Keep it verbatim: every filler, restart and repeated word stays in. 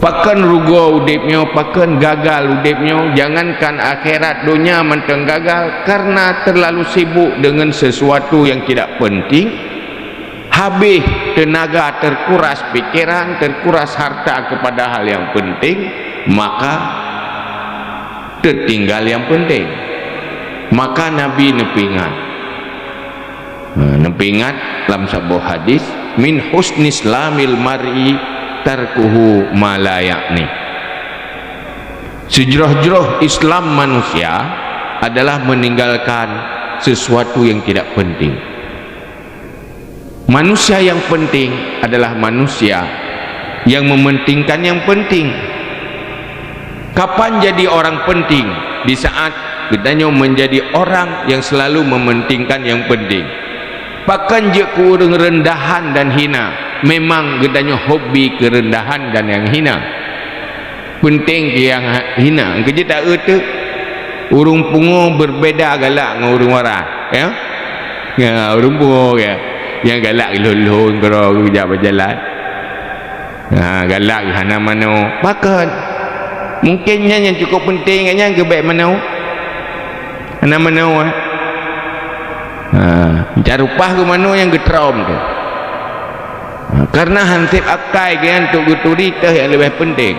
Pakon rugoe udeb nyoe, pakon gagal udeb nyoe, jangankan akhirat, donya mantong gagal karena terlalu sibuk dengan sesuatu yang tidak penting. Habis tenaga, terkuras pikiran, terkuras harta kepada hal yang penting, maka tertinggal yang penting. Maka Nabi neupeuingat. Ha, neupeuingat lam saboh hadis, "Min husni islamil mar'i tarkuhu ma la ya'ni." Sejroh-jroh Islam manusia adalah meninggalkan sesuatu yang tidak penting. Manusia yang penting adalah manusia yang mementingkan yang penting. Kapan jadi orang penting? Di saat geutanyoe menjadi orang yang selalu mementingkan yang penting. Pakon jeuet keu ureuëng rendahan dan hina? Memang geutanyoe hobi keurendahan dan yang hina. Penting keu nyang hina. Keujeuet tak eu teuk? Ureuëng pungo berbeda galak ngon ureuëng waras, ya? Ya, ureuëng pungo, ya. Nyang galak lhon-lhon keudroe geujak bak jalan. Ha, galak hana manoe. Pakon? Mungkin nyan nyang cukup penting, nyan geubek manoe. Hana manoe, eh. Ha, meuncarupah keu manoe nyang geutrom tu. Ha, karena hanseb akai geuh nyan untuk geuturi teuh nyang leubeh penting.